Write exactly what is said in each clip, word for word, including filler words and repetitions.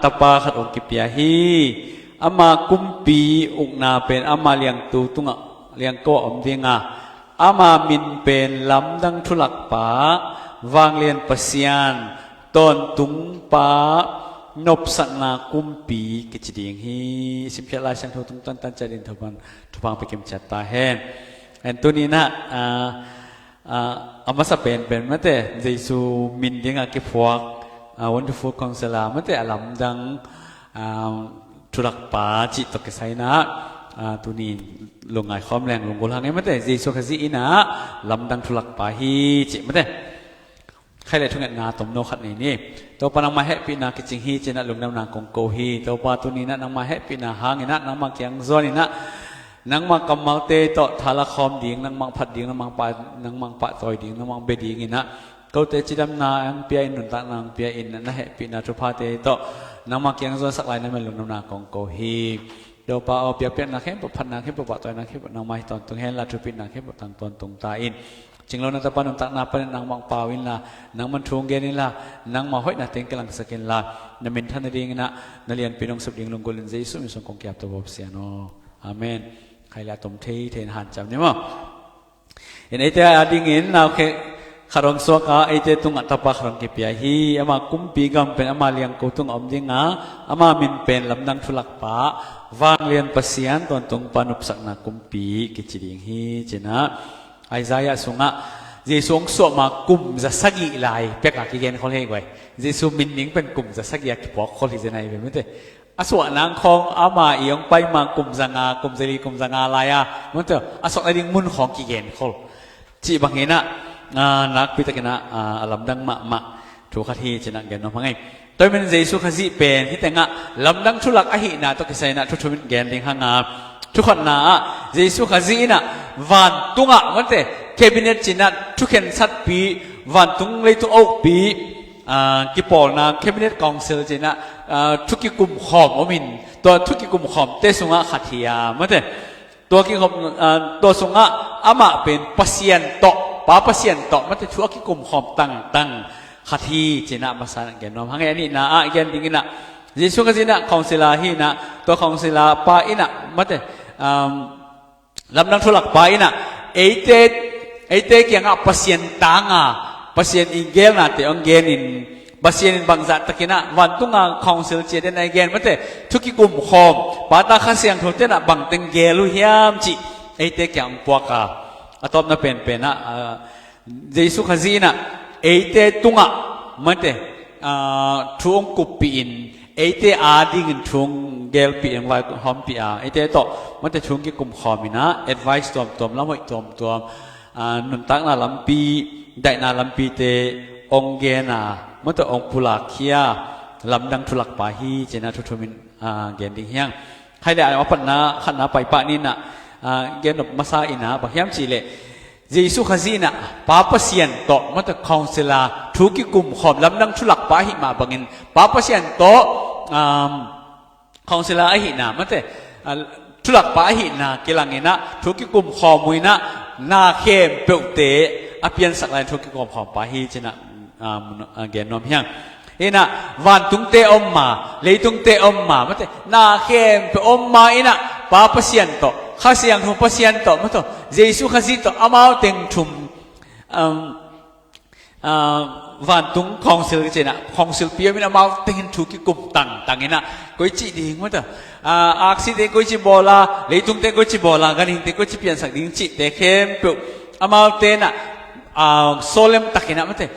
Tapa khat hong kipia hi. Ama kumpi ukna pen ama liangtu tungah, liangko ah om ding a, ama min pen lamdang thulakpa, vanglian Pasian, tawntungpa, nopsakna kumpi kici ding hi. Simkhiat Lai Siangtho tung tantan ciat in thupha, thupha hong pia kim ciat ta hen. En tuni-in ah, ah, ah, a masa penpen mate, Jesu min dingah kiphuak, ah, Wonderful Counselor mate, a lamdang, ah, thulakpa cih tawh kisai-in ah, ah, tuni-in lungngai khawm leng lunggulh hang ei mate, Jesu Khazih in ah lamdang thulakpa hi cih mate. Khai le thungetna tomno khat nei ni. Topa, nangmah hehpihna kicing hi ci-in ah lungdamna kong ko hi. Topa, tuni-in ah nangmah hehpihna hangin ah, nangmah kiang zuanin ah, nangmah kammalte tawh thala khawm ding, nangmah phat ding, nangmah pa, nangmah pahtawi ding, nangmah bia dingin ah, kote cidamna hong pia in, nuntakna hong pia in, na hehpihna thuphate tawh nangmah kiang zuan sak lai na min lungdamna kong ko hi. Topa aw, biakpiakna khempeuh, phatna khempeuh, pahtawina khempeuh nangmah hi tawntung henla, thupitna khempeuh tang tawntung ta in. Cinglo na tapa nuntakna panin nangmah pau inla, nangmah thu hong gen inla, nangmah hoihna teng kilangsak inla, na minthan nadingin ah na lianpi nong sep ding lunggulh in Jesu min suang kong ki-ap, Topa Pasian aw. Amen. Khai le a tom thei thei in hanciam ni maw. In eite adingin nau khe khat hong suak a, eite tungah tapa khat hong kipia hi. Ama kumpi gam pen ama liangko tungah om ding a, ama min pen lamdang thulakpa, vanglian Pasian, tawntungpa, nopsakna kumpi kici ding hi ci-in ah, Isaiah sungah Jesu hong suah ma kum za sagih lai pek a kigen khol hi guai. Jesu min ding pen kum za sagih a kipuak khol hi zen ahi ve mate. A suah nang khawng ama i hong pai ma kum za nga, kum za li, kum za nga lai a, mate, a suah nading mun khawng kigen khol. Cih bangin ah, ah, nakpi takin ah, ah, a lamdang mahmah thu khat hi ci-in ah gen nuam hang ei. Tua ahih manin Jesu Khazih pen hih tengah lamdang thulak ahihna tawh kisai-in ah thu thum in gen ding hang a, thu khatna ah Jesu Khazih in ah vantungah mate, cabinet ci-in ah thukhensatpi, vantung leitung a ukpi, ah, kipawlna cabinet council ci-in ah, ah, thu kikumkhawm om in, tua thu kikumkhawmte sungah khat hi a mate. Tua kikhop, ah, tua sungah amah pen Pasian tawh, Pa Pasian tawh mate, thu a kikumkhawm tangtang khat hi ci-in ah masa in gen nuam hang ei. A nihna ah gen dingin ah Jesu Khazih in ah councilor hi-in ah, tua councilor pa in ah mate, um, lamdang thulakpa in ah eite, eite kiangah Pasian tanga, Pasian i gelnate hong genin, Pasian in bangzah takin ah vantunga council ci-a den a i gen mate, thu kikumkhawm, Pa, Ta, Kha Siangthote in ah bangteng gel uh hiam cih eite kiang hong puak a, a tawpna penpen ah, ah, Jesu Khazih in ah eite tungah mate, ah, thu hong kuppih in, eite adingin thu hong gelpih in, vai hawmpih a, eite tawh mate, thu hong kikumkhawm in ah advice tuamtuam, lam hoih tuamtuam, ah, nuntakna lampi, daihna lampite hong gen a, mate, hong pulakkhia lamdang thulakpa hi ci-in ah thu thum in, ah, gen ding hi hang. Khai le a patna khatna pai pah ni-in ah, ah, gen nop masa in ah bang hiam cih leh, Jesu Khazih in ah Pa Pasian tawh mate, councilor, thu kikumkhawm, lamdang thulakpa ahih mah bangin Pa Pasian tawh, um, councilor ahihna mate, ah, thulakpa ahihna kilang in ah thu kikumkhawm uh in ah, na khempeuhte a piansak lai-in thu kikumkhawmpa hi ci-in ah, ah, mun, ah, gen nuam hi hang. In ah vantungte om ma, leitungte om ma mate, na khempeuh om ma in ah Pa Pasian tawh, Kha Siangtho Pasian tawh mate, Jesu Khazih tawh, amau teng thum, um, ah, vantung council kici-in ah, council pi om in amau teng in thu kikum tangtang in ah, koici ding mate, ah, aksite koici bawl a, leitungte koici bawl a, ganhingte koici piansak ding cihte khempeuh amaute in ah, ah, sawlem takin ah mate,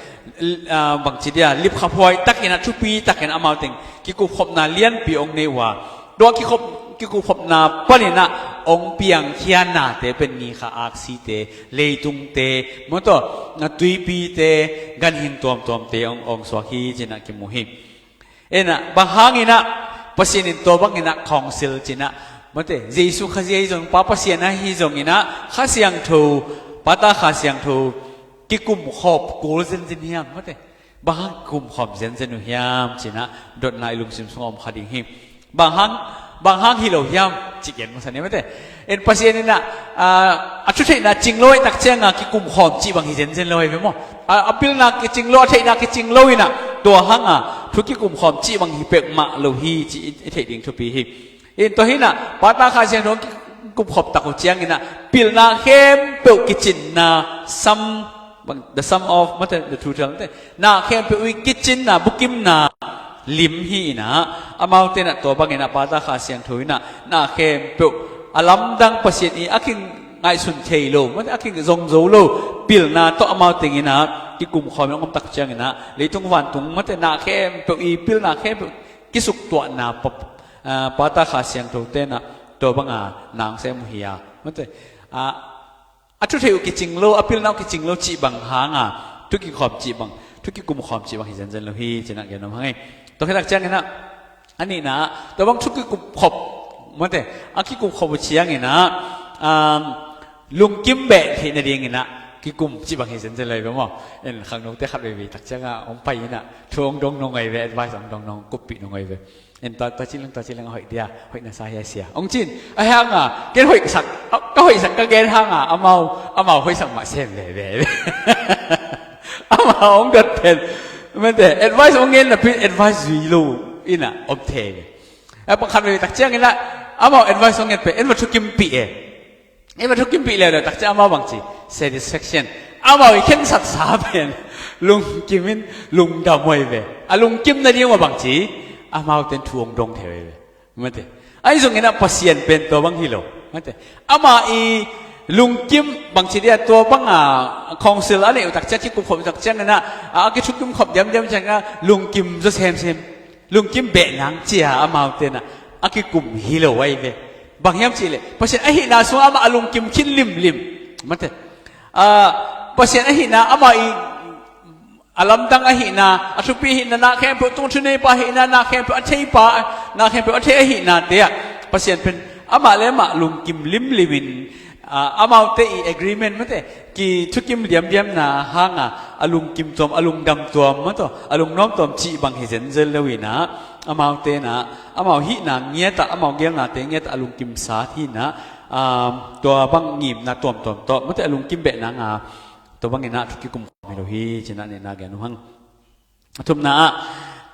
ah, bangci dia, lipkhaphuai takin ah, thupi takin ah amau teng kikupkhopna lianpi hong nei uh a, tua kikhop, kikupkhopna panin ah hong piangkhia nate pen ni kha, aksite, leitungte mate, ah, tuipite, ganhing tuamtuamte hong, hong suak hi ci-in ah kimu hi. In ah bang hangin ah Pasian in tua bangin ah council ci-in ah mate, Jesu Khazih ahi zong, Pa Pasian ahi zongin ah Kha Siangtho, Pa, Ta, Kha Siangtho kikumkhawm kul zenzen hiam mate, bang hang kikumkhawm zenzen uh hiam ci-in ah dotna i lungsim sungah om kha ding hi. Bang hang, bang hang hi lo hiam cih gen masa ni mate. In Pasian in ah, ah, a thutheihna cing lo ahih tak ciangin kikumkhawm cih bang hi zenzen lo ahi ve maw. A, a pilna kicing lo, a theihna kicing lo in ah, tua hang a thu kikum khawm cih bang hi peuhmah lo hi cih i, i theih ding thupi hi. In tua hi inah, Pa, Ta, Kha Siangtho kikum khop tak uh ciang inah, pilna khempeuh kicinna, sum, bang, the sum of, mate, the total, mate, na khempeuh i kicinna, bukimna lim hi inah, amaute inah tua bang inah Pa, Ta, Kha Siangtho inah na khempeuh a lamdang Pasian i a kingaihsun thei lo, mate, a kizong zo lo pilna tawh amau teng inah kikum khawm in hong om tak ciang inah, leitung vantung, mate, na khempeuh i pilna khempeuh kisuktuahna Pa, ah, Pa, Ta, Kha Siangtho te inah tua banga na hong sem uh hi a, mate, ah, a thu theih uh kicing lo, a pilna uh kicing lo cih bang hanga thu kikhawm cih bang, thu kikum khawm cih bang hi zenzen lo hi, ci inah gen nuam hang ei. Tua khit tak ciang inah, a nihna ah, tua bang thu kikum khop, mate, a kikum khop uh ciang inah, um, lungkim beh theih nading inah kikum cih bang hi zenzen lo hi ve maw. En, khangnote khat veivei tak ciang a hong pai inah thu hong dong nung ahi ve, advice hong dong nung, kuppih nung ahi ve. En, tua, tua ci leng, tua ci leng, a hoih dia, hoih na sa hi a sia, hong ci in. Ahi hanga, ken hoihsak, a, ka hoihsak ka gen hanga, amau, amau hoihsak mah sem veve. Amau hong dot pen, mate, advice hong ngen napi, advice zui lo inah om thei ve. A, bang khat veivei tak ciang inah, amau advice hong ngen pen, en, va thukimpih e. Ei, va thukimpih leuleu tak ciang amau bangci, satisfaction. Amau i khensatsa pen lungkim in lungdam uh ahi ve. A lungkim nading uh a bangci, amaute in thu hong dong thei uh ahi ve. Mate. Ahi zong inah Pasian pen tua bang hi lo. Mate. Ama i lungkim bangci dia, tua banga council a neih uh tak ciang, kikum khop uh tak ciang inah, a, a kithukim khop diamdiam ciang inah lungkim zaw semsem. Lungkim beh nang ci a, amaute inah a kikum hi lo ahi ve. Bang hiam cih leh, Pasian ahihna sungah amah a lungkim khin limlim. Mate. Ah, Pasian ahihna, amah i a lamdang ahihna, a thupi ahihna, na khempeuh tung thuneipa ahihna, na khempeuh a theipa, na khempeuh a thei ahihnate ah Pasian pen amah le amah lungkim limlimin, ah, amaute i agreement, mate, kithukim diamdiamna hanga a lungkim tuam, a lungdam tuam, mate, a lungnuam tuam cih bang hi zenzen lo inah, amaute inah, amau hihna ngiat ah, amau geelnate ngiat ah a lungkimsa hi inah, ah, tua bang ngimna tuamtuam tawh, mate, a lungkim beh nanga tua bang inah thu kikum khawm hi lo hi, ci inah nihna gen uh hang. A thumna ah,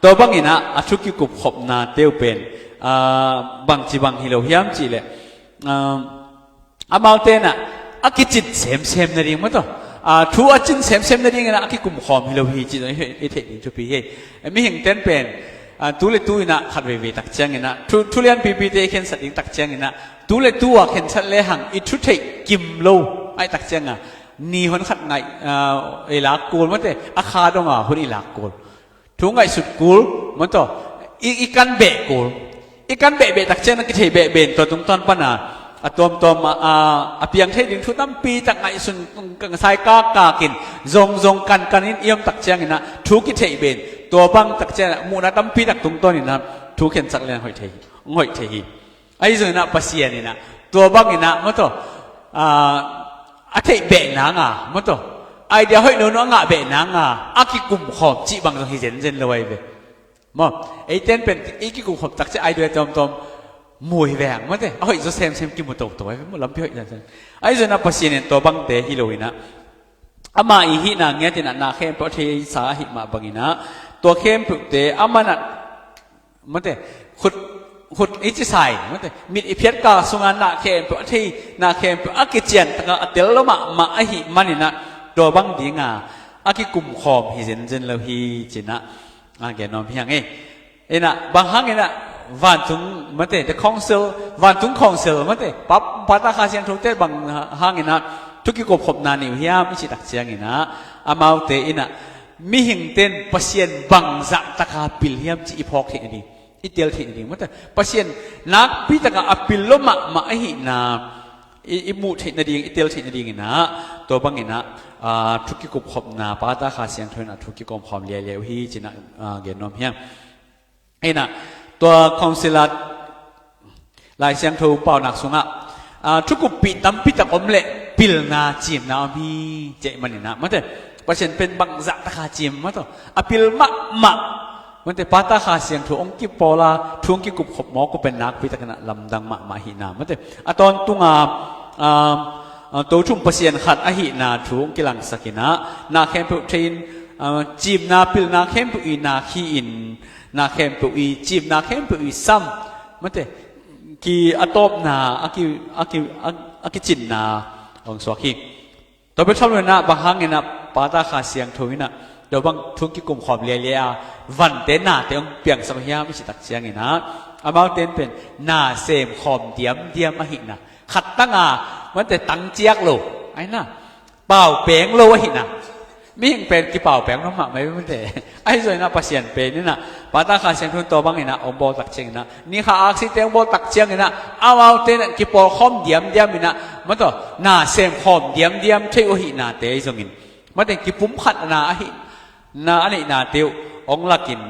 tua bang inah a thu kikum khopnate uh pen, ah, bangci bang hi lo hiam cih leh, ah, amaute inah a kicin semsem nading, mate, ah, thu a cin semsem nading inah a kikum khawm hi lo hi cih zong i, i theih ding thupi hi. Mihingte in pen, ah, tu le tu inah khat veivei tak ciang inah, thu, thu lianpipite i khensat ding tak ciang inah, tu le tu a khensat lehang i thu theih kim lo ahih tak ciang a, ni hon khat ngaih, ah, i lak kul, mate, a kha dong a hon i lak kul. Thu ngaihsut kul, mate, i, i kan beh kul. I kan behbeh tak ciang a kithei behbeh in tua tungtawn pan a, a tuamtuam a, a, a piang thei ding thu tampi tak ngaihsun, sai kakak in, zongzong kankan in i om tak ciang inah thu kithei beh in, tua bang tak ciang a muhna tampi tak tungtawn inah thu khensat lehang hoih thei, hoih thei hi. Ahi zong inah Pasian inah tua bang inah, mate, ah, a theih beh nanga, mate, idea hoih nono a ngah beh nanga a kikum khawm cih bang zong hi zenzen lo ahi ve. Maw, eite in pen i kikum khop tak ciang idea tuamtuam mu hi ve hang, mate, a hoih zaw semsem kimu toto ahi ve maw, lampi hoih zenzen. Ahi zong inah Pasian in tua bangte hi lo inah, ama i hihna ngiat inah na khempeuh a theisa ahih mah bang inah, tua khempeuhte amah inah, mate, khut, khut i cisai, mate, mit i phiatkal sungah na khempeuh a thei, na khempeuh a kician takah a tel lo mahmah ahih man inah, tua bang dinga a kikum khawm hi zenzen lo hi, ci inah, ah, gen nuam hi hang ei. Inah, bang hang inah vantung, mate, the council, vantung council, mate, Pa, Pa, Ta, Kha Siangthote bang hang inah thu kikum khopna nei uh hiam i cih tak ciang inah, amaute inah, mihingte in Pasian bangzah taka pil hiam cih i phawk theih nading, i tel theih nading, mate, Pasian nakpi taka a pil lo mahmah ahihna i, i muh theih nading, i tel theih nading inah, tua bang inah, ah, thu kikum khopna, Pa, Ta, Kha Siangtho inah thu kikum khawm liailiai uh hi, ci inah, ah, gen nuam hi hang. Inah, tua council ah Lai Siangtho paunak sungah, ah, thu kuppih tampi tak om leh pilna ciimna om hi, ci ahih man inah, mate, Pasian pen bangzah taka ciim, mate, a pil mahmah, mate, Pa, Ta, Kha Siangtho hong kipawl a thu hong kikum khop mawk uh pen nakpi tak inah lamdang mahmah ahihna, mate, a tawntung a, ah, ah, To Thum Pasian khat ahihna thu hong kilangsak inah, na khempeuh thei in, Cimna pilna khempeuh i na khi-in, na khempeuh i cimna khempeuh i sam, mate, ki a tawpna, a ki, a ki, a, a kicinna hong suak hi. Tua bek tham lo-in ah, bang hangin ah Pata Kha Siangtho in ah tua bang thu kikum khawm lialia a, vante nate hong piangsak uh hiam i cih tak ciangin ah, amaute in pen na sem khawm diamdiam ahihna, khat tanga, mate, tangciak lo, aina, paupeng lo ahihna. Mihing pen kipaupeng mahmah mai, mate. Ahi zongin ah Pasian pen in ah Pata Kha Siangtho in tua bangin ah hong bawl tak ciangin ah, ni kha aksite hong bawl tak ciangin ah, amaute in ah kipawlkhawm diamdiam in ah, mate, na sem khawm diamdiam thei uh ahihnate ahi zongin, mate, kipumkhatna ahi, na a neihnate uh hong lakin,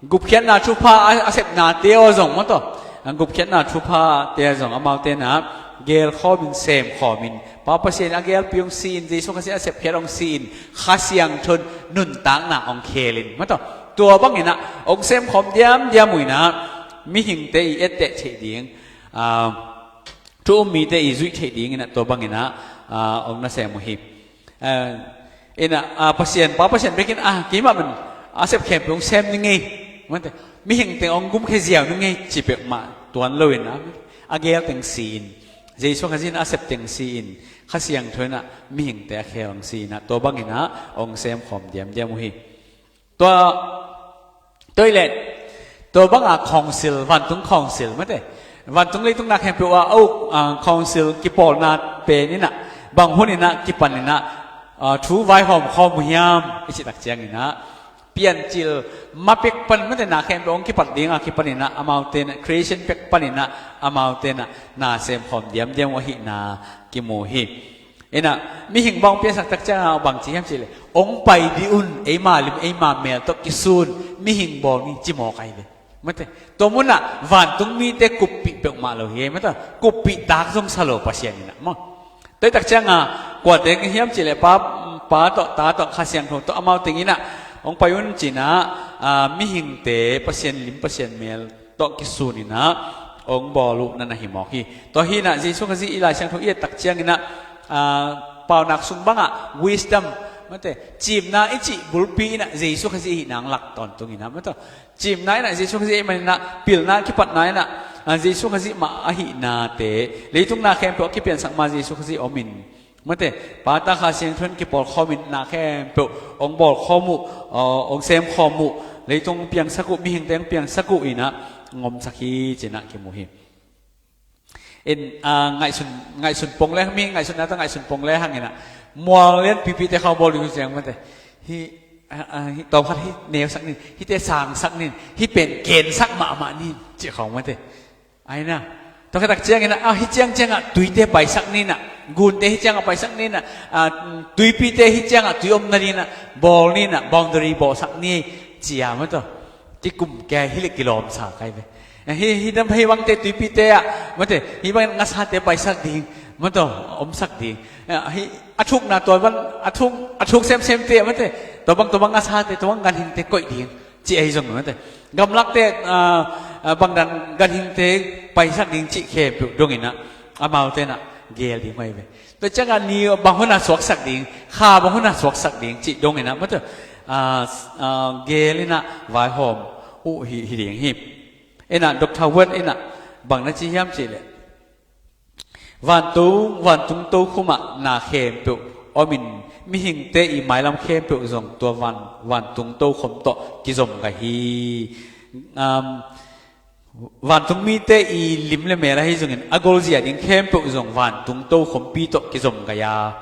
gupkhiatna thupha a, a sepnate aw zong, mate, gupkhiatna thuphate aw zong amaute in ah gelkhawmin, semkhawmin, Pa Pasian a gelpi hong si-in, Jesu Khazih a sepkhiat hong si-in, Kha Siangtho in nuntakna hong khelin, mate, tua bangin ah hong semkhawm diamdiam uh in ah, mihingte i etteh theih ding, ah, thu um mite i zuih theih dingin ah tua bangin ah, ah, hong nasem uh hi. Ah, in ah, ah, Pasian, Pa Pasian bekin, ah, keimah man a sep khempeuh hong sem ning ei, mate, mihing teng hong gumkhia ziau ning ei ci peuhmah tuan lo-in ah, a gel teng si-in, Jesu Khazih in a sep teng si-in, Kha Siangtho in ah mihingte a khel hong si-in ah, tua bangin ah hong semkhawm diamdiam uh hi. Tua, tua i leh, tua banga council, vantung council, mate, vantung leitung na khempeuh ah a uk, ah, council kipawlna pen in ah, bang hun in ah kipan in ah, ah, thu vaihawm khawm uh hiam i cih tak ciangin ah, Piancil ma pek pan, mate, na khempeuh hong kipat ding a kipan in ah, amaute in ah, creation pek pan in ah, amaute in ah na semkhawm diamdiam uh ahihna kimu hi. In ah, mihing bang piansak tak ciangin ah bang ci hiam cih leh, hong pai dih un, eima lim eima mel tawh kisun, mihing bawl ni, ci mawk ahi ve. Mate, tua mun ah vantung mite kuppih peuhmah lo hi, mate, kuppih tak zong sa lo Pasian in ah, maw. Tua i tak ciangin ah, kuate hiam cih leh, Pa, Pa tawh, Ta tawh, Kha Siangtho tawh, amaute in ah hong pai un ci-in ah, ah, mihingte Pasian lim, Pasian mel tawh kisun in ah hong bawl uh na na hi mawk hi. Tua hi in ah, Jesu Khazih i Lai Siangtho i et tak ciangin ah, ah, Paunak sung bangah wisdom, mate, cimna i cih bulpi in ah Jesu Khazih ahihna hong lak tawntung in ah, mate, cimna in ah Jesu Khazih ahih manin ah, pilna kipatna in ah, ah, Jesu Khazih mah ahihnate, leitung na khempeuh a kipiansak ma Jesu Khazih om in, mate, Pata Kha Siangtho in kipawlkhawm in, na khempeuh hong bawlkhawm uh, ah, hong semkhawm uh, leitung piangsak uh, mihingte hong piangsak uh in ah, hong omsak hi ci-in ah kimu hi. In, ah, ngaihsun, ngaihsun pong le, mi ngaihsun na ta ngaihsun pong le hang in ah, mual lian pipite khawng bawl ding uh ciang, mate, hih, ah, ah, hih tawmkhat hih neusak nin, hihte sangsak nin, hih pen gensak mahmah nin, ci khawng, mate. Aina, tua khit tak ciangin ah, ah, hih ciangciang ah tuite paisak nin ah, gunte hih ciang ah paisak nin ah, ah, tuipite hih ciang ah tui om nading ah bawl nin ah, boundary bawlsak ni, ci-a, mate, kikum kei, hih leh kilawmsa kai ve. Hih, hih dam, hih bangte tuipite ah, mate, hih bang ngasate paisak ding, mate, omsak ding. Hih a thukna tua bang, a thuk, a thuk semsemte ah, mate, tua bang, tua bang ngasate, tua bang ganhingte koih ding, ci ahi zong, mate, gamlakte, ah, ah, bangdan ganhingte paisak ding cih khempeuh dong in ah, amaute in ah gel ding uh ahi ve. Tua ciangin ni bang hun ah suaksak ding, kha bang hun ah suaksak ding cih dong in ah, mate, ah, ah, gel in ah vaihawm uh hi, hi ding hi. In ah Doctor Word in ah bang na ci hiam cih leh, vantung, vantung tokhom ah na khempeuh om in, mihingte i mailam khempeuh zong tua van, vantung tokhom tawh kizom gai hi. Um, vantung mite i lim le mel ahi zongin, a golzia ding khempeuh zong vantung tokhompi tawh kizom gai a,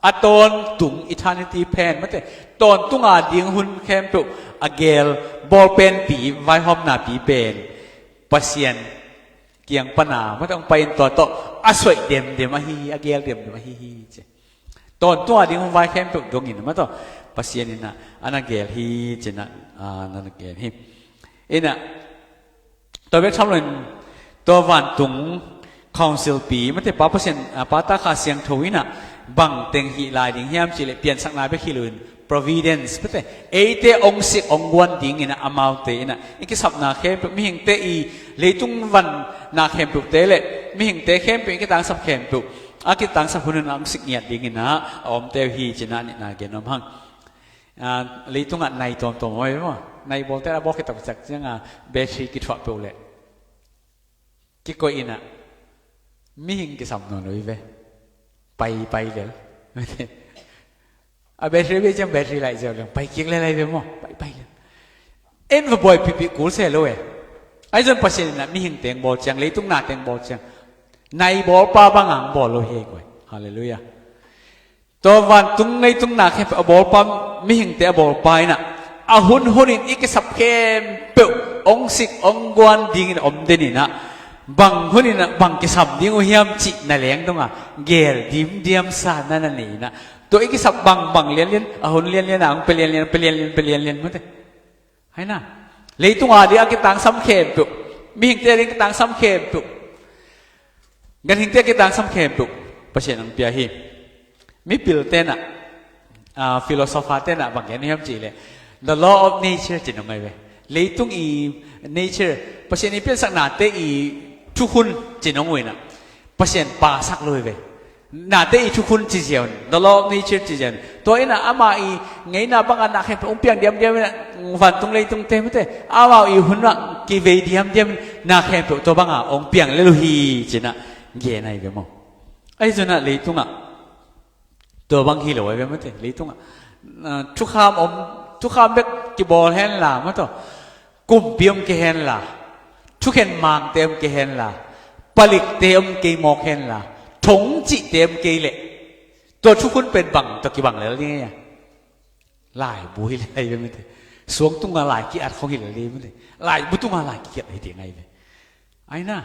a tawntung eternity pen, mate, tawntung a ding hun khempeuh a gel bawlpenpi, vaihawmnapi pen Pasian kiang pan a, mate, hong pai in tua tawh a soih demdem ahi hi, a gel demdem ahi hi, ci. Tawntung a ding hun vai khempeuh dong in, mate, Pasian in ah a na gel hi, ci-in ah, ah, na na gel hi. In ah, tua bek tham loin, tua vantung council pi, mate, Pa Pasian, ah, Pa, Ta, Kha Siangtho in ah bang teng hih lai ding hiam cih leh, piansakna bek hi loin, providence, mate, eite hong sik hong guan dingin ah, amaute in ah i kisapna khempeuh, mihingte i leitung vanna khempeuhte le mihingte khempeuh i kitangsap khempeuh, a kitangsap hun in ah hong sik ngiat dingin ah a omte uh hi, ci-in ah a nihna gen nuam hang. Ah, leitungah nai tuamtuam om ei maw? Nai bawlte a bawl khit taktak ciangah battery kithuah peuh leh kikoih inah mihing kisam nawn lo hi ve. Pai pai lel. A battery bei ciang battery laih ziau leng pai kik lel hi ve maw? Pai pai lel. En va buai pihpih kul se lo e. Ahi zong Pasian inah mihing teng bawl ciang, leitung na teng bawl ciang, nai bawlpa bang ang bawl lo hi ei guai. Halleluiah. Tua vantung leitung na khempeuh a bawlpa mihingte a bawlpa inah a hun hunin i kisap khempeuh ong sik ong guan dingin om den inah bang huninah bang kisam ding uh hiam cih na leng donga gel dimdiam sa na na nei inah tua i kisap bangbang lianlian a hun lianlian a ong pe lianlian pe lianlian pe lianlian mate. Hai na. Leitung a ding a kitangsam khempeuh, mihingte a ding kitangsam khempeuh, ganhingte a kitangsam khempeuh Pasian ang pia hi. Mipil tenah, ah, philosopher tenah bang gen hiam cih leh the law of nature ci nong ai ve. Leitung i nature, Pasian i piansaknate i thukhun ci nong uinah Pasian pasak lo hi ve. Nate i thukhun ci ziau in, the law of nature ci ziau in. Tua inah ama i ngeina bangah na khempeuh ong piang diamdiam inah vantung leitungte mate. Amau i hunah kivei diamdiam in na khempeuh tua bangah ong piang lel uh hi cinah gen ai ve maw? Ahi zunah leitungah tua bang hi lo ai ve mate. Leitungah, ah, thukham om, thukham bek kibawl henla maw taw. Kumpi om kei henla, thukhen mangte om kei henla, palikte om kei mawk henla, thongcihte om kei leh tua thukhun pen bang tawh kibang lel ding ei a? Laibu hi lel hi ve mate. Suang tunga lai ki-at khong hi lel hi mate. Laibu tunga lai ki-at hi ding ai ve. Ai na.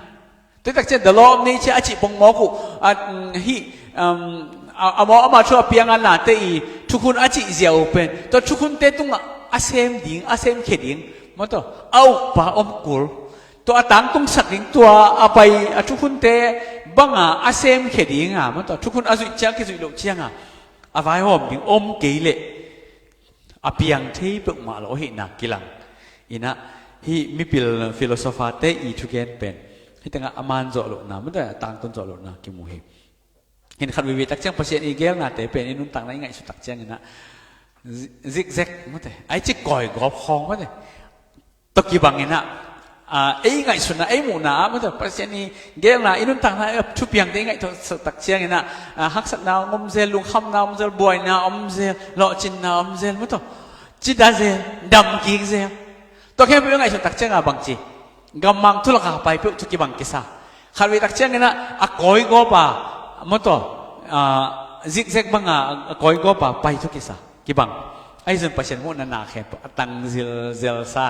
Tua takcian the law of nature a cih pongmawk uh, a, mm, hi, um, a, a mawk ama thu a pianga nate i thukhun a cih ziau uh pen tua thukhunte tungah a sem ding, a semkhia ding maw taw, a ukpa om kul. Tua a tangtungsak ding, tua a pai a thukhunte banga a semkhia dinga maw taw, thukhun a zuih ciang kizuih loh cianga a vaihawm ding om kei leh a piang thei peuhmah lo ahihna kilang. Inah hih mipil philosopher te i thugen pen hih tengah a man zawh lohna, mate a tangtun zawh lohna kimu hi. Hin khat veivei takciang Pasian i gelnate pen i nuntakna i ngaihsut takciang inah zi-, zikzek mate, ai cik kawigawp khawng mate. Tua kibang inah, ah, ei ngaihsutna, ei muhna ah mate, Pasian i gelna, i nuntakna, i thupiangte i ngaihsut takciang inah, ah, haksatna om zel, lungkhamna om zel, buaina om zel, lawhcinna om zel maw taw. Cida zel, damkik zel. Tua khempeuh i ngaihsut takcianga bangci gammang thulaka pai peuh thu kibang kisa. Khatvei takciang inah a kawigawpa maw taw, ah, zikzek banga a kawigawpa pai thu kisa. Kibang. Ahi zong Pasian muhna na khempeuh a tang zilzelsa,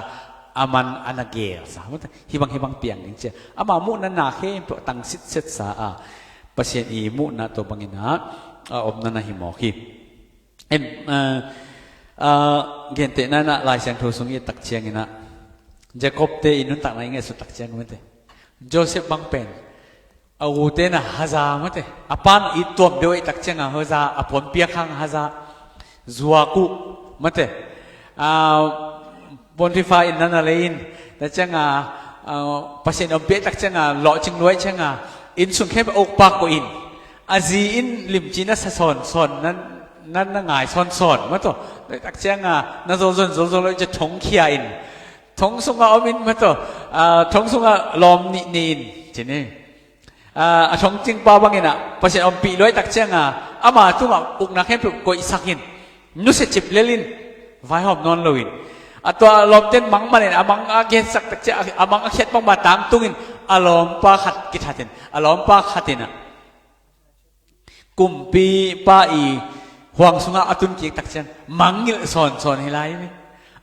a man a na gelsa. Hibang hibang piang ding cia. Ama muhna na khempeuh a tang sitsetsa a Pasian i muhna tua bangin a, a omna na hi mawk hi. En, ah, ah, gentehna inah Lai Siangtho sung i et takciang inah Jacob te i nuntakna i ngaihsut takciang mate. Joseph bang pen a u tena haza mate. A pan i tuam deuh a i takcianga haza, a puanpiak hang haza. Zuak uh mate. Ah, Potiphar in nana lei in. Takcianga, ah, Pasian ompiak takcianga, lawhcing luai cianga. Inn sung khempeuh a ukpa koih in. A zi in limci na sa sawnsawn, nan, nan na ngai sawnsawn maw taw. Takcianga, na zolzon zolzol lo i cia thongkhia in. Thong sunga om in maw taw. Ah, thong sunga lawm nih nei in. Cini. Ah, a thongcingpa bangin ah Pasian ompih luai takcianga ama tungah ukna khempeuh koihsak in, nusia cip lel in, vaihawm nawn lo in. A tua lawmten mang man in a mang a gensak takciang a mang a khiat bangma tangtung in a lawmpa khat kithat in, a lawmpa khat in ah kumpipa i huang sungah a tun kik takciang mangngilh sawnsawn hi lai hi.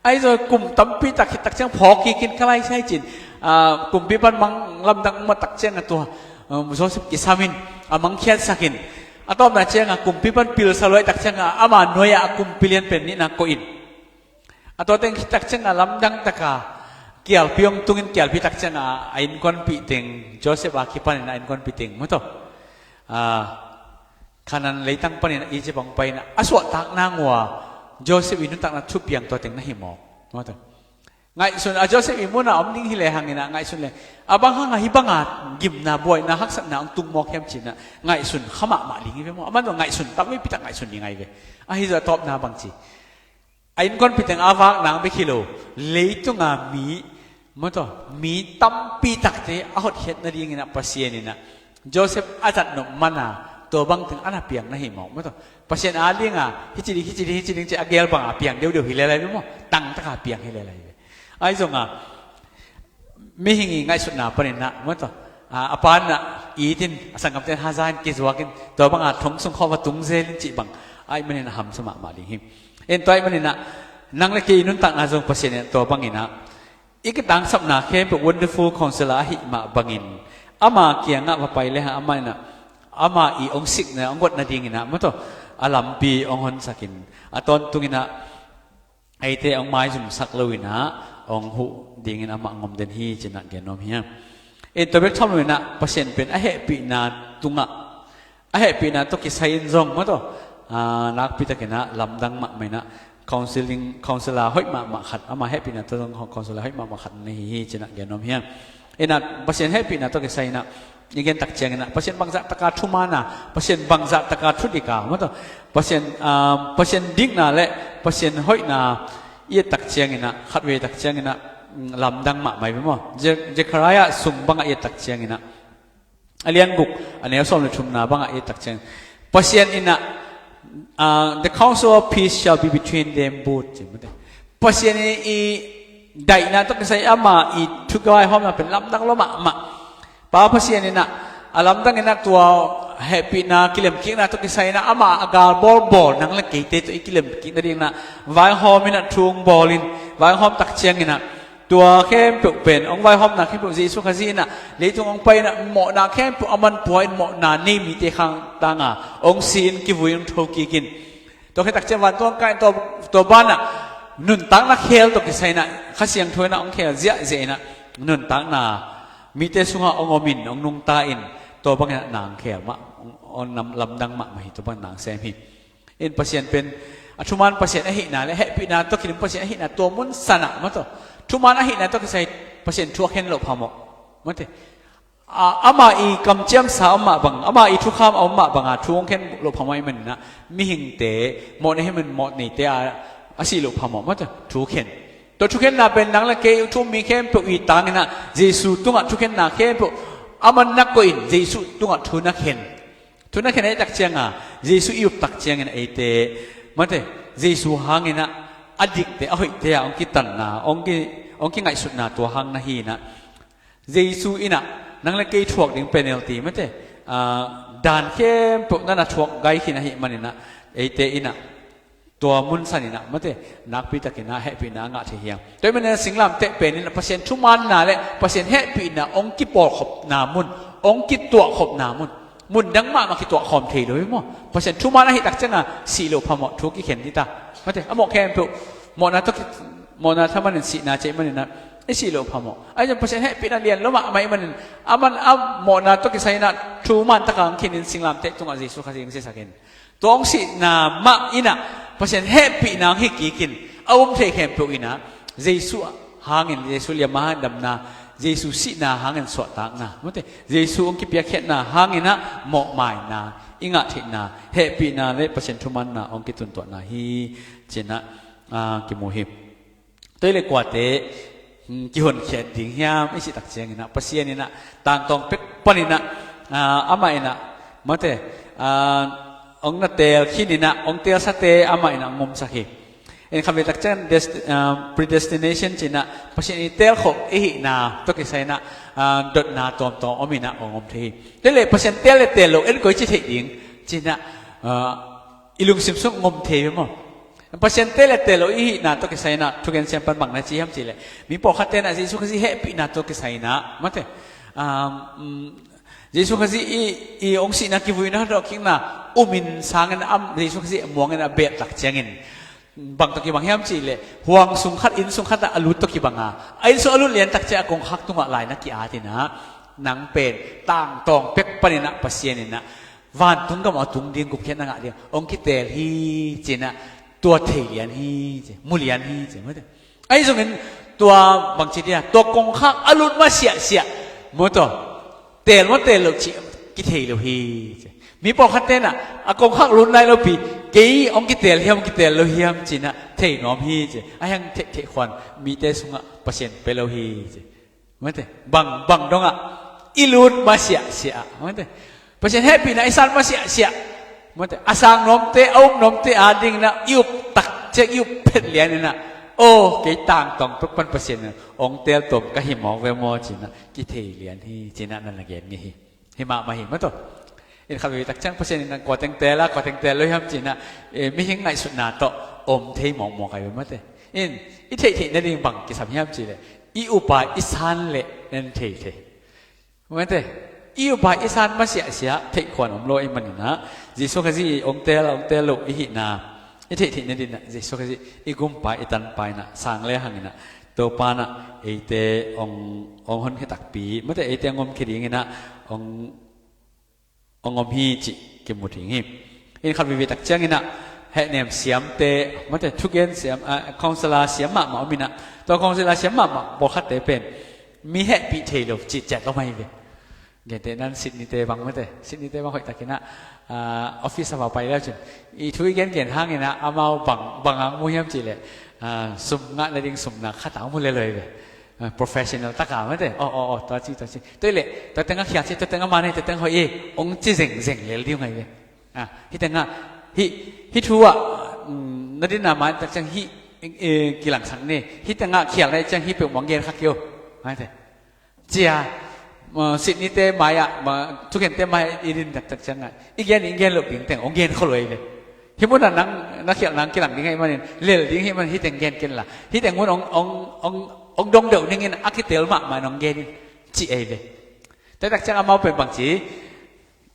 Ahi zong kum tampi tak khit takciang phawk kikin ka lai sai cin, ah, kumpi pan mang lamdang mat takciang a tua, um, Joseph kisam in a mangkhiatsak in a tawpna cianga kumpi pan pilsa luai takcianga ama nuai-ah a kumpi lian pen nihna koih in. A tua teng khit takcianga lamdang taka kialpi hong tungin kialpi takcianga a innkuanpih teng Joseph a kipanin a innkuanpih teng maw taw. Ah, Canaan leitang panin Egypt hong pai inah a suahtak nang ua Joseph i nuntakna thupiang tua teng na hi mawk. Ngaihsun a Joseph i munah om ding hi lehang inah ngaihsun leh a bang hanga hih banga gimna buaina haksatna hong tung mawk hiam cinah ngaihsun kha mahmah ding hi ve maw? A man tua ngaihsun tam veipi tak ngaihsun ding ahi ve. Ahi zah a tawpna bangci a innkuanpih teng a vak nang bek hi lo, leitunga mi, maw taw, mi tampi takte a hotkhiat nadingin ah Pasian in ah Joseph a zat nop man a, tua bang teng a na piang na hi mawk, maw taw. Pasian a dinga hici ding, hici ding, hici ding ci a gel banga piang deuhdeuh hi lel lai ve maw. Tangtaka piang hi lel lai ve. Ahi zonga mihing i ngaihsutna panin ah, maw taw, a, a pa in ah it in, a sanggamte in haza in kizuak in, tua banga thong sung khawng va tung zel in cih bang ahih manin a hamsa mahmah ding hi. En, tua ahih manin ah nang le kei i nuntakna zong Pasian in ah tua bangin ah i kitangsapna khempeuh Wonderful Counselor ahih mah bangin ama kiangah va pai le hang, amah in ah, ama i hong sikna, hong gotna dingin ah, maw taw, a lampi hong honsakin, a tawntungin ah eite hong maizumsak loin ah hong huh dingin amah hong om den hi ci-in ah gen nuam hi hang. En, tua bek tham loin ah Pasian pen a hehpihna tungah, a hehpihna tawh kisai in zong, maw taw, a, nakpitakin ah lamdang mahmah in ah counseling, counselor hoih mahmah khat, ama hehpihna tawh zong counselor hoih mahmah khat na hi hi ci-in ah gen nuam hi hang. En, ah, Pasian hehpihna tawh kisai in ah i gen tak ciangin ah Pasian bangzah taka thumana, Pasian bangzah taka thudik a, maw taw, Pasian, ah, Pasian dikna le Pasian hoihna i et tak ciangin ah, khatvei tak ciangin ah, mm, lamdang mahmah hi ve maw. Ze-, Zechariah sung bangah i et tak ciangin ah, a lian guk, a neu sawm le thumna bangah i et tak ciangin, Pasian in ah, ah, "The counsel of peace shall be between them both," ci, maw taw. Pasian i, i daihna tawh kisai, ama i thu vaihawmna pen lamdang lua mahmah. Pa Pasian in ah a lamdang in ah tua hehpihna, kilemkikna tawh kisai in ah ama a gal bawlbawl nang le keite tawh i kilemkik nadingin ah vaihawm in ah, thu hong bawl in, vaihawm tak ciangin ah tua khempeuh pen, hong vaihawmna khempeuh Jesu Khazih in ah leitung hong pai in ah mawhna khempeuh a man pua in, mawhna nei mite khang tanga hong si in, kivui in, hong thokik in. Tua khit tak ciang vantung hong kai in, tua, tua banah nuntakna khel tawh kisai in ah Kha Siangtho in ah hong khel ziahziah in ah nuntakna mite sungah hong om in, hong nungta in, tua bangin ah na hong khel mah, hong, hong lam-, lamdang mahmah hi, tua bangin na hong sem hi. En, Pasian pen, a thuman Pasian ahihna le hehpihna tawh kidim Pasian ahihna tua mun sanah, maw taw, thuman ahihna tawh kisai Pasian thu a khen loh phamawh, maw taw. A, ama i kamciamsa a om mah bang, ama i thukham a om mah banga thu hong khen loh phamawh ahih manin ah mihingte, mawhna hih manin mawhneite a, a sih loh phamawh, maw taw, thu khen. Tua thukhenna pen nang le kei thu um mi khempeuh i tangin ah Jesu tungah thukhenna khempeuh a man na koih in, Jesu tungah thu na khen. Thu na khen ahih tak cianga Jesu i up tak ciangin eite, maw taw, Jesu hangin ah a dikte, a hoihte a hong kitanna, hong ki, hong kingaihsutna tua hang na hi in ah, Jesu in ah nang le kei thuak ding penalty, maw taw, ah, dan khempeuh na na thuak gai khin ahih manin ah eite in ah tua mun sanin ah, maw taw, nakpitakin ah hehpihna a ngah thei hi hang. Tua ahih manin ah singlamteh pen in ah Pasian thumanna le Pasian hehpihna hong kipawlkhopna mun, hong kituahkhopna mun, mun dang mahmah kituahkhawm thei lo hi maw. Pasian thuman ahih tak cianga sih loh phamawh, thu kikhen dita, maw taw, a mawh khempeuh mawhna tawh ki, mawhna thaman in sihna ci ahih manin ah i sih loh phamawh. Ahi zong Pasian hehpihna lian lua mahmah ahih manin, a man a mawhna tawh kisai in ah thuman taka hong khin in singlamteh tungah Jesu Khazih hong sisak in, tua hong sihna mah in ah Pasian hehpihna hong hi kik in, a um thei khempeuh in ah Jesu hangin, Jesu liamma hangin damna, Jesu sihna hangin suahtakna, maw taw, Jesu hong kipiakkhiatna hangin ah mawhmaina i ngah theihna, hehpihna le Pasian thumanna hong kituntuahna hi ci-in ah, ah, kimu hi. Tua hi leh kuate, hmm, kihonkhia ding hiam i cih tak ciangin ah, Pasian in ah tangtawng pek panin ah, ah, amah in ah, maw taw, ah, hong na teel khin in ah, hong teelsate amah in ah hong omsak hi. En, khatvei tak ciang dest-, ah, predestination ci-in ah, Pasian i teelkhop i hihna tawh kisai in ah, ah, dotna tuamtuam om in ah hong om thei hi. Tua hi leh Pasian teel le teel lo en koici theih ding ci-in ah, ah, i lungsim sung hong om thei ve maw. Pasian teel le teel lo i hihna tawh kisai in ah thugen siam pan bang na ci hiam cih leh, mi pawlkhatte in ah Jesu Khazih hehpihna tawh kisai in ah, maw taw, um, um, Jesu Khazih i, i hong sihna, kivuina, hong dawhkikna um in, sang in, am, Jesu Khazih muang in a beet tak ciangin bang tawh kibang hiam cih leh, huang sung khat, inn sung khat ah a lut tawh kibang a, a inn sung a lut lian tak ciang a kongkhak tungah lai na ki-at in ah, nang pen tangtawng pek panin ah Pasian in ah vantung gamah a tung ding, gupkhiatna ngah ding hong kiteel hi ci-in ah, tua thei lian hi ci, mu lian hi ci, maw taw. Ahi zongin tua bangci dia, tua kongkhak a lut masiahsiah, maw taw, teel maw teel lo cih kithei lo hi ci. Mi pawlkhatte in ah a kongkhak lut nai lopi Kei hong kitel hiam, hong kitel lo hiam ci-in ah thei nuam hi ci. A hiang theih, theih khuan mite sungah Pasian pia lo hi ci. Mate, bang, bang dongah i lut masiahsiah ah, mate, Pasian hehpihna i san masiahsiah, mate, a sang nuamte, a up nuamte adingin ah i up tak ciang, i up phet lianin ah, aw, kei tangtawng pek pan Pasian in hong tel tuam ka hi mawk ve maw ci-in ah kithei lian hi ci-in ah na na gen ngei hi. Hi mahmah hi, mate. In khat vei tak ciang Pasian in ah kua teng tel a, kua teng tel lo hiam ci-in ah, eh, mihing ngaihsutna tawh om thei mawkmawk ahi ve, mate. In i theihtheih nading bang kisam hiam cih leh i upa i san leh na thei thei. Mate, i upa i san masiahsiah theih khuan om lo ahih manin ah, Jesu Khazih hong tel, hong tel lo i hihna i theihtheih nading ah, Jesu Khazih i gumpa, i tanpa in ah sang le hang in ah, Topa in ah eite hong, hong honkhia takpi, mate, eite hong omkhia dingin ah hong, hong om hi cih kimu ding hi. In khat veve tak ciangin ah hehnem siamte, mate, thugen siam, ah, counselor siam mahmah om in ah, tua counselor siam mahmah pawlkhatte pen mi hehpih thei lo cih ciat om ahi ve. Gente nan Sydney-te bang, mate, Sydney-te bang hoih takin ah, ah, office a va pai le cin, i thu i gengen hangin ah amau bang, bang hong mu hiam cih leh, ah, sum ngah nading sumna khat a hong mu lel lo ahi ve. Ah, professional tak a, mate. Aw, aw, aw, tua ci, tua ci. Tua hi leh tua teng ah khial ci, tua teng ah man hi, tua teng hoih hi, hong ci zengzeng lel ding ahi ve. Ah, hih teng ah, hih, hih thu ah, mm, na dinna mai tak ciang hih, eh, kilangsak ni. Hih teng ah khial na hih ciang hih peuhmah hong gen kha kei o, mate. Cia, uh, Sydney-te mai-ah, ma, thukhente mai-ah i din taktak ciangah i gen, i gen loh ding teng hong gen khol lo hi ve. Hih munah nang na khialh nang kilang ding ahih manin, lel ding ahih manin hih teng gen ken la, hih teng hun hong, hong, hong, hong dong deuh dingin a kitel mahmah in hong gen in, cih ahi ve. Tua hi tak ciang amau pen bangci,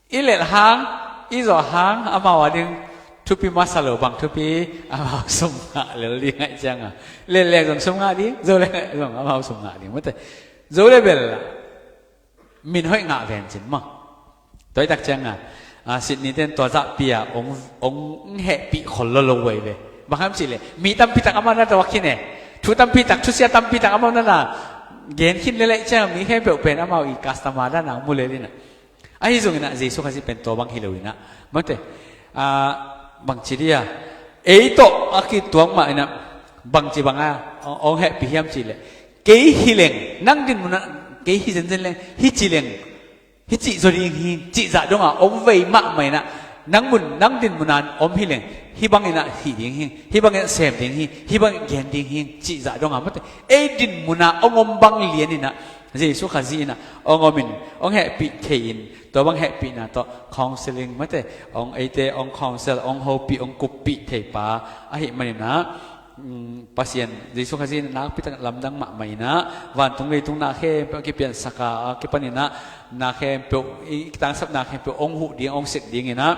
i lelh hang, i zawh hang, amau ading thupi masa lo bang thupi, amau sum ngah lel ding ahih cianga, lel leng zong sum ngah ding, zo leng zong amau sum ngah ding, mate. Zo le bel min hoih ngah ven cin maw. Tua hi tak cianga, a, Sydney-ten tua zahpi-a hong, hong hehpih khol lo lo uh ahi ve. Bang hiam cihleh mi tampi tak amau na tuak khin e. Thu tampi tak, thusia tampi tak amau na na gen khin lel ahih cianga mi khempeuh pen amau i customer dan a hong mu lel inah. Ahi zongin ah Jesu Khazih pen tua bang hi lo inah, mate, a, bangci dia, ei tawh a kituak mah inah, bangci banga hong, hong hehpih hiam cihleh, kei hi leng, nang din munah kei hi zenzen leng, hi ci leng, hi cih zaw ding hi, cih zah donga om vei mahmah inah, nang mun, nang din muna om hi leng, hih bang inah hih ding hi, hih bang inah sem ding hi, hih bang inah gen ding hi, cih zah donga, mate, ei din muna hong om bang lian inah, Jesu Khazih inah hong om in, hong hehpih thei in, tua bang hehpihna tawh counseling, mate, hong eite hong counsel, hong hopih, hong kuppih thei pa ahih maninah, um, Pasian Jesu Khazih inah nakpi tak lamdang mahmah inah, vantung leitung na khempeuh a kipiansaka a kipan inah, na khempeuh, i, i tangsap na khempeuh hong huh ding, hong sek ding inah,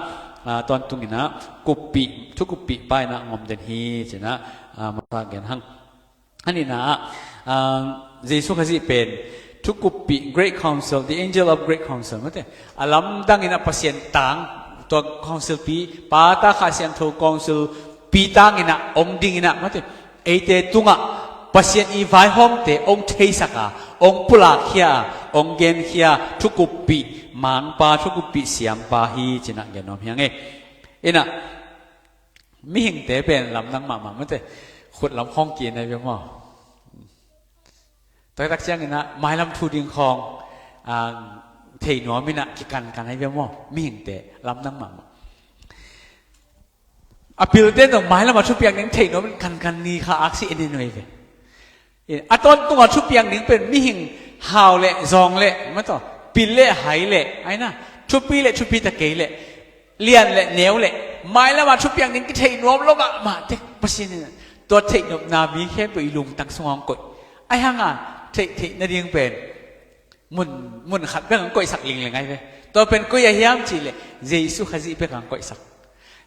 a, tawntung inah kuppih, thukuppih pa inah hong om den hi cinah, a, masa gen hang. A nihna ah, um, Jesu Khazih pen thukuppih, great counsel, the angel of great counsel, mate, a lamdang inah Pasian tang, tua counsel pi, Pa, Ta, Kha Siangtho counsel pi tang inah hong ding inah, mate, eite tungah Pasian i vaihawmte hong theisaka, hong pulakkhia, hong genkhia thukuppih mangpa, thukuppih siampa hi cinah gen nuam hi ing ei. Inah mihingte pen lamdang mahmah, mate, khut lam khawng ki-en ahi ve maw. Taktak ciang inah mailam thu ding khawng, a, thei nuam inah kikankan ahi ve maw. Mihingte lamdang mahmah. A pilte zong mailam a thupiang ding thei nuam in kankan ni kha aksi en in uh ahi ve. A tawntunga thupiang ding pen mihing hau le zawng le, mataw, pil le hai le, aina, thupi le thupi ta kei le, lian le neu le, mailama thupiang ding kithei nuam lo mahmah tek Pasian in tua theihnopna mi khempeuh i lungtang sungah hong koih. Ahi hanga theih, theih nading pen mun, mun khat bek hong koihsak lingleng ahi ve. Tua pen koi a hiam cihleh Jesu Khazih bek hong koihsak.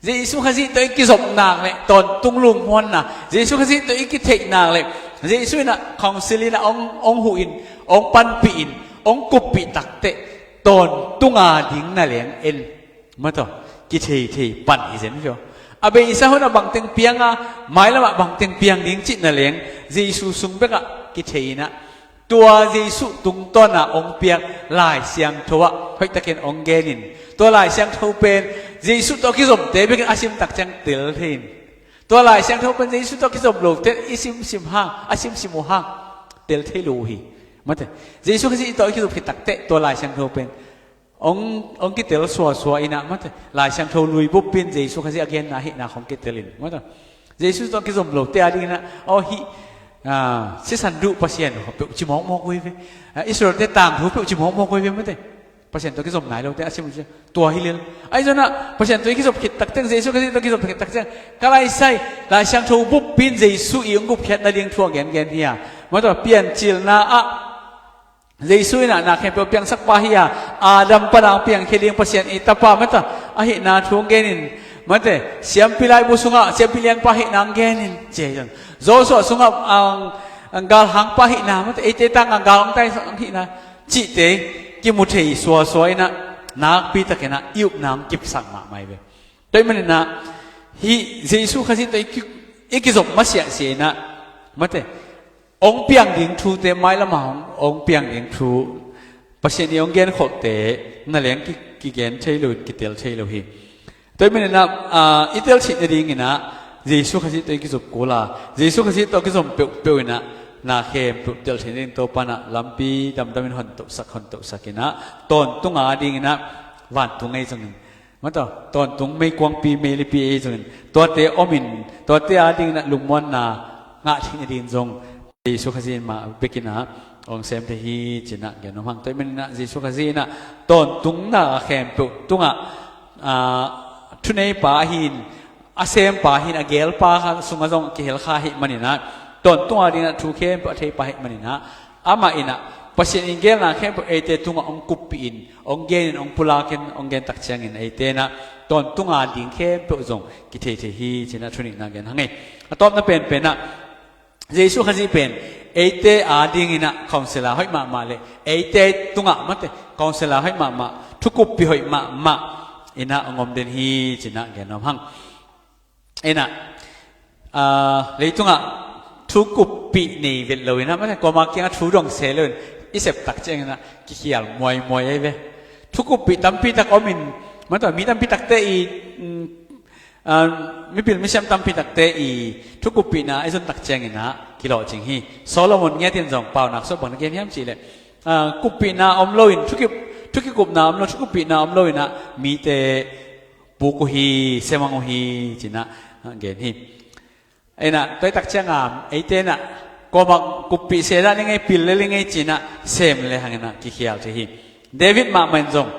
Jesu Khazih tawh i kizop nak le tawntung lungmuanna, Jesu Khazih tawh i kitheih nak le, Jesu inah counsel inah hong, hong huh in, hong panpih in, hong kuppih takteh tawntunga ding na leng en, mataw, kithei thei pan hi zen vio. A beisa hunah bangteng pianga, mailamah bangteng piang ding cih na leng Jesu sung bekah kithei inah Tua Jesuh tungtawna hong piak Lai Siangtho ah hoihtakin hong genin, tua Lai Siangtho pen Jesuh tawh kizomte bekin a sim takciang tel thei in, tua Lai Siangtho pen Jesuh tawh kizom lote i simsim hang, a simsim uh hang tel thei lo uh hi. Mate, Jesuh Khazih tawh i kizop khit takteh tua Lai Siangtho pen hong, hong kitel suasua inah, mate, Lai Siangtho lui bup in Jesuh Khazih a genna hihna hong kitel in, mate, Jesuh tawh kizom lote a dinginah, aw, hih, ah, sisan duh Pasian peuh ci mawkmawk uh hi ve. Ah, Israel-te tangthu peuh ci mawkmawk uh hi ve, mate. Pasian tawh kizom nai lote a sim uh ci, tua hi lel. Ahi zonah Pasian tawh i kizop khit takteng, Jesuh Khazih tawh kizop khit takteng, ka laisai, Lai Siangtho bup in Jesuh i hong gupkhiatna ding thu a gengen hi a, mate, piancilna ah Jesuh inah na khempeuh piangsak pa hi a, Adam pana hong piangkhia ding Pasian i tapa, mate, ahihna thu hong genin, mate, siampi laibu sungah siampi lianpa ahihna hong genin, ci hi zong, Joshua sungah ang, ang galhangpa ahihna, mate, eite tangah gal hong tai ahihna, cihte kimu thei suasua inah, nakpitakinah i upna hong kipsak mahmah hi ve. Tua ahih maninah hih Jesuh Khazih tawh i ki, i kizop masiahsiah inah, mate, hong piang ding thute, mailamah hong, hong piang ding thu, Pasian i hong genkholhte na leng ki, kigen thei lo in, kitel thei lo hi. Tua ahih maninah, ah, i tel theih nadinginah Jesuh Khazih tawh i kizop kul a, Jesuh Khazih tawh kizom peuhpeuh inah na khempeuh tel theih nading Topa inah lampi damdamin hontohsak, hontohsak inah, tawntunga dinginah vantung ei zongin, mate, tawntung meikuangpi, meilipi ei zongin, tuate omin, tuate a dinginah lungmuanna ngah theih nading zong Jesuh Khazih in mah bekinah hong sem thei hi, cinah gen nuam hang. Tua ahih maninah Jesuh Khazih inah tawntungna khempeuh tungah, ah, thuneipa ahi in, a sempa ahi in, a gelpa kha sungah zong kihel kha ahih maninah, tawntunga dinginah thu khempeuh a theipa ahih maninah, amah inah Pasian in gelna khempeuh eite tungah hong kuppih in, hong genin, hong pulakin, hong gen takciangin eite inah tawntunga ding khempeuh zong kithei thei hi, cinah thunihna gen hang ei. A tawpna penpenah Jesuh Khazih pen eite a dinginah counsellor hoih mahmah le eite tungah, mate, counsellor hoih mahmah, thukuppi hoih mahmah inah hong om den hi, cinah gen nuam hang. Inah, ah, leitungah thukuppi nei vet lo inah, mate, kuama kiangah thu dong se lo in i sep takcianginah kikhial muaimuai ei ve. Thukuppi tampitak omin, mate, mi tampitakte i, mm, ah, mipil misiam tampitakte i thukuppihna i zon takcianginah kilawhcing hi. Solomon ngiatin zong Paunak sawh bang na gen hiam cihleh, ah, kuppihna om loin, thukip, thukikupna om lo, thukuppihna om loinah mite puk uh hi, semang uh hi, cinah, ah, gen hi. Inah, tua i takcianga eite inah kuamah kuppih se dah ning ei, pil le ling ei, cinah sem le hanginah kikhial thei hi. David mahmah in zong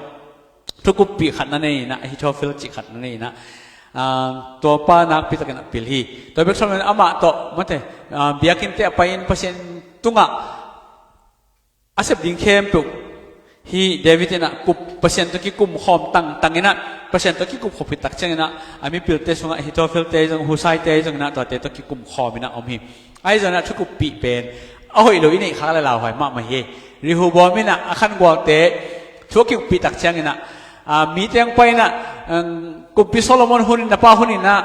thukuppi khat na nei inah, Ahithophel cih khat na nei inah, ah, tuapa nakpitakinah pil hi. Tua bek thawn amah tawh, mate, ah, biakinnte a pai-in Pasian tungah a sep ding khempeuh hi. David inah kup, Pasian tawh kikumkhawm tangtang inah, Pasian tawh kikupkhop hi takcianginah a mipilte sungah Ahithophelte zong, Hushaite zonginah tuate tawh kikumkhawm inah om hi. Ahi zonginah thukuppih pen a hoih lo i neih khak le lauhuai mahmah hi. Rehoboam inah a khangualte thu a kikuppih takcianginah, ah, mite hong pai inah, um, kumpi Solomon hunin, na pa huninah,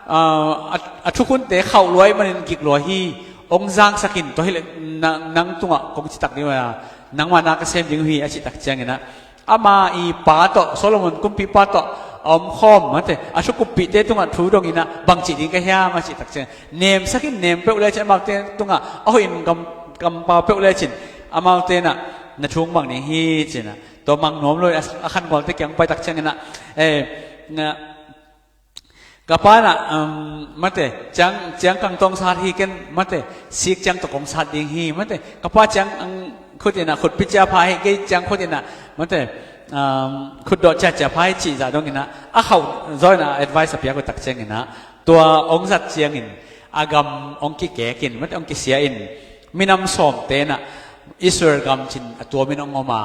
ah, a, a thukhunte khauh lua ahih manin gik lua hi. Hong zangsak in, tua hileh nang, nang tungah kong citak ding uh a, nangmah na ka sem ding uh hi, a cih takcianginah ama i pa tawh, Solomon kumpipa tawh a omkhawm, mate, a thukuppihte tungah thu donginah bangcih ding ka hiam, a cih takciang nemsak in, nem peuh lecin amaute tungah a hoihin kam, kampau peuh lecin amaute inah na thu hong mang ding hi, cinah tua mang nuam lo in a, a khangualte kiang pai takcianginah, eh, na, ka pa inah, um, mate, ciang, ciang kang tawh hong sat hi, ken, mate, sik ciang tawh kong sat ding hi, mate, ka pa ciang, um, khut inah khutpi cia pha hi, kei ciang khut inah, mate, um, khutdawh ciacia pha hi, cih zah donginah a khauh zaw inah advice a piak uh takcianginah tua hong zat ciangin a gam hong kikek in, mate, hong kisia in, minam sawmte inah Israel gam cin a tuamin hong om a,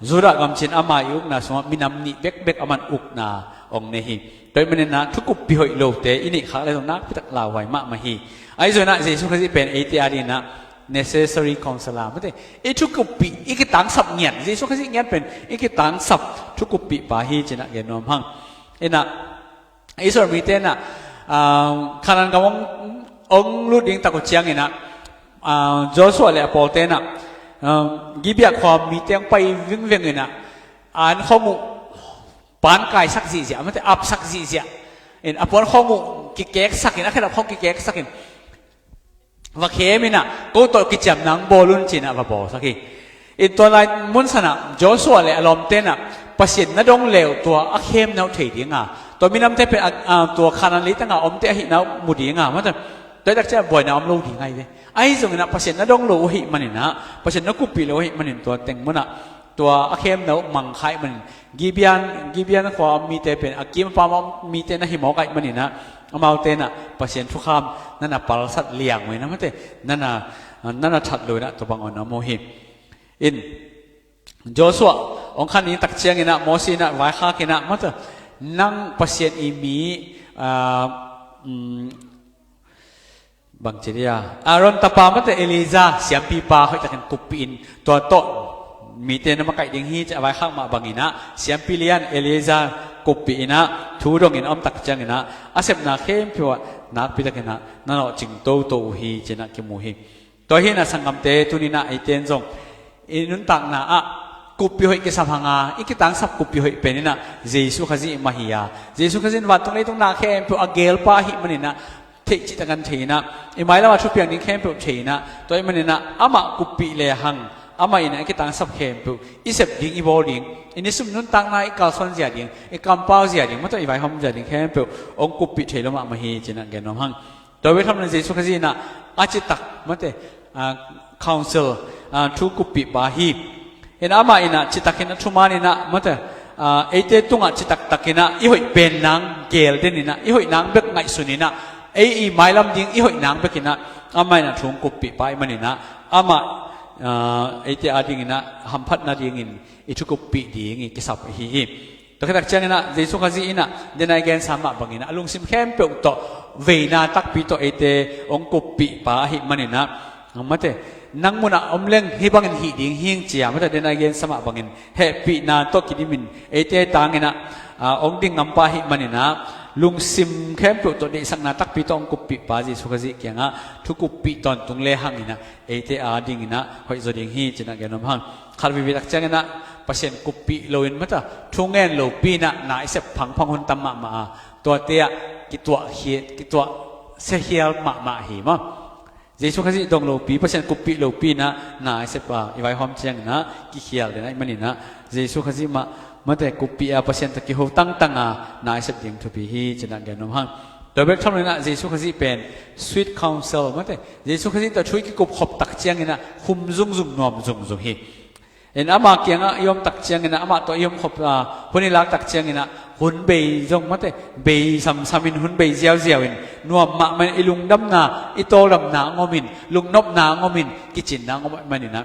Judah gam cin ama i ukna sungah minam nih bekbek aman ukna hong nei hi. Tua ahih maninah thukuppi hoih lote i neih khak le zong nakpitak lauhuai mahmah hi. Ahi zonginah Jesuh Khazih pen eite a dinginah necessary counsellor, mate, i thukuppih, i kitangsap ngiat, Jesuh Khazih ngiat pen i kitangsap thukuppihpa hi, cinah gen nuam hang. Inah Israel mite inah, ah, Kanaan gam hong, hong lut ding tak uh cianginah, ah, Joshua le a pawlte inah Gibea khua mite hong pai vingveng inah, an khong uh pan kaisak zihziah, mate, apsak zihziah in, a puan khong uh kikeksak in, a khenap khong kikeksak in, va khem inah, ko tawh kiciamna hong bawl un ci-inah va bawlsak hi. In tua lai mun sanah Joshua le a lawmte inah Pasian na dong leu tua a khemna uh thei dinga, tua minamte pen a, a, tua Kanaan leitanga omte ahihna uh mu dinga, mate, tua hi tak ciah buaina om lo ding ahi ve. Ahi zonginah Pasian na dong lo uh ahih maninah, Pasian na kuppih lo uh ahih manin tua teng munah tua a khemna uh mangkha ahih manin, Gibeon, Gibeon khua om mite pen a kim a pam a om mite na hi mawk ahih maninah, amaute inah Pasian thukham na na palsat liang uh inah, mate, na na, na na that lo inah tua bang on a om uh hi. In Joshua hong khan ni tak cianginah Mosi inah vaikhak inah, mate, nang Pasian i mi, ah, mm, bangci dia, Aaron tapa, mate, Eleazar siampipa hoihtakin kuppih in, tua tawh mite na makaih ding hi, ci-a vaikhak mah banginah siampi lian Eleazar kuppih inah thu dongin a om tak cianginah a sepna khempeuh ah nakpitakinah na nawhcing toto uh hi, ci-inah kimu hi. Tua hinah sanggamte, tuninah eite in zong i nuntakna ah kuppih hoih kisam hanga, i kitangsap kuppih hoih peninah Jesu Khazih mah hi-a, Jesu Khazih in vantung leitung na khempeuh a gelpa ahih maninah theih cihtakan thei inah, i mailamah thupiang ding khempeuh thei inah, tua ahih maninah amah kuppih lehang, amah inah i kitangsap khempeuh, i sep ding, i bawl ding, i nisum nuntakna, i kalsuan zia ding, i kampau zia ding, mate, i vaihawm zia ding khempeuh hong kuppih thei lo mahmah hi, ci-inah gen nuam hang. Tua bek tham lo in Jesu Khazih inah a citak, mate, ah, counsel, ah, thu kuppihpa hi. In amah inah citakin a thuman inah, mate, ah, eite tungah citaktakinah i hoih pen nang gel den inah, i hoih nang bek ngaihsun inah, ei i mailam ding i hoih nang bek inah amah inah thu hong kuppihpa ahih maninah amah, ah, eite adinginah hamphat nadingin i thu kuppih ding i kisap ahi hi. Tua khit tak cianginah Jesu Khazih inah, den a i gensa mah banginah, a lungsim khempeuh tawh veina takpi tawh eite hong kuppihpa ahih maninah, mate, nang munah om leng hih bangin hih ding hing, ci-a, mate, den a i gensa mah bangin hehpihna tawh kidimin eite tanginah, ah, hong ding ngampa ahih maninah, lungsim khempeuh tawh deihsakna takpi tawh hong kuppihpa Jesu Khazih kiangah thu kuppih tawntung lehanginah eite adinginah hoihzaw ding hi, ci-inah gen nuam hang. Khat vivi tak cianginah Pasian kuppih loin, mate, thu ngen lopi inah na i sep phangphang hun tam mahmah a, tuate ah kituah khia, kituah siakhial mahmah hi maw. Jesu Khazih dong lopi, Pasian kuppih lopi inah na i sep a, i vaihawm cianginah kikhial den ahih maninah Jesu Khazih mah, mate, kuppih a, Pasian tawh kiho tangtang a na i sep ding thupi hi, ci-inah gen nuam hang. Tua bek tham lo inah Jesu Khazih pen sweet counsel, mate, Jesu Khazih tawh thu i kikupkhop tak cianginah hum zungzung, nuam zungzung hi. In ama kiangah i om tak cianginah, amah tawh i omkhop, ah, hun i lak tak cianginah hun bei zong, mate, bei samsamin, hun bei ziauziau in, nuam mahmah in, i lungdamna, i tawldamna hong omin, lungnopna hong omin, kicinna hong om ahih maninah,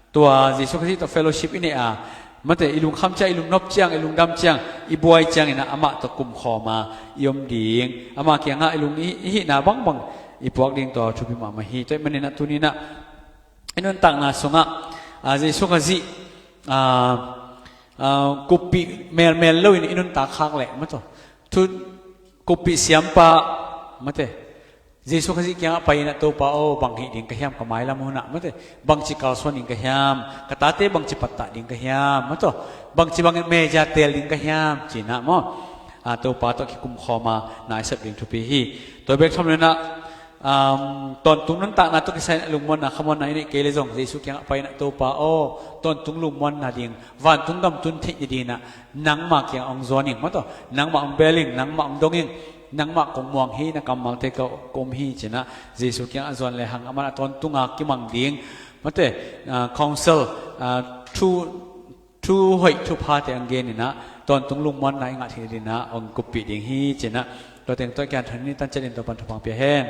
tua Jesu Khazih tawh fellowship i neih a, mate, i lungkham ciang, i lungnop ciang, i lungdam ciang, i buai cianginah amah tawh kumkhawm a i om ding, ama kiangah i lung i, i hihna bangbang i puak ding tua thupi mahmah hi. Tua ahih maninah tuninah i nuntakna sungah, ah, Jesu Khazih, ah, ah, kuppih melmel loin i nuntak khak leh, mate, thu kuppih siampa, mate, Jesu Khazih kiangah pai inah, Topa aw, bang hih ding ka hiam ka mailam hunah, mate, bangci kalsuan ding ka hiam, ka tate bangci pattah ding ka hiam, mate, bangci bangin mezia teel ding ka hiam, ci-inah maw, ah, Topa tawh kikumkhawm a na i sep ding thupi hi. Tua bek tham lo inah, um, tawntung nuntakna tawh kisai inah lungmuanna, khamuanna i neih kei le zong Jesu kiangah pai inah, Topa aw, tawntung lungmuanna ding, vantung gam tun theih nadinginah nangmah kiang hong zuan ing, mate, nangmah hong bel ing, nangmah hong dong ing, nangmah kong muang hi, na kammalte ka, ka um hi, ci-inah Jesu kiangah zuan lehang amah a tawntunga kimang ding, mate, ah, counsel, ah, thu, thu hoih thuphate hong geninah tawntung lungmuanna i ngah theih nadinginah hong kuppih ding hi, ci-inah tua teng tawh i kiang thon ni, tan ciatin Topan thupha hong pia hen.